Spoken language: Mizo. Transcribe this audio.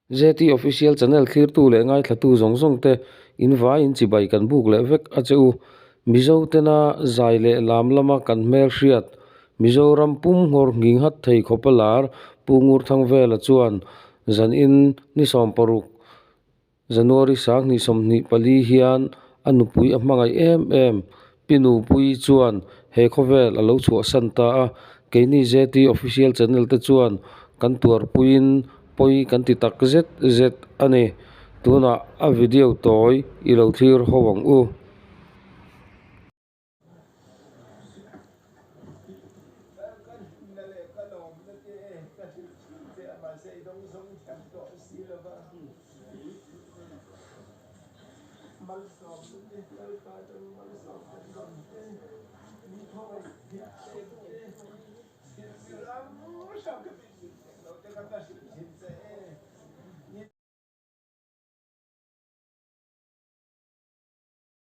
ZT Official Channel thlirtu leh ngaithlatu zawng zawng te in vaiin chibai kan buk leh vek a che u. Mizo tena zai leh lam lama kan hmelhriat Mizoram pum nghawr nghing hat thei khawp a lar Pu Ngurthangvela chuan zanin ni 16 January 2024 hian a nupui a hmangaih em em Pi Nupuii chuan he khawvel a lo chhuahsan ta a, keini ZT Official Channel te chuan kan tuarpuiin pawi kan ti tak zet zet a ni. Tunah a video tawi i lo thlir ho ang u.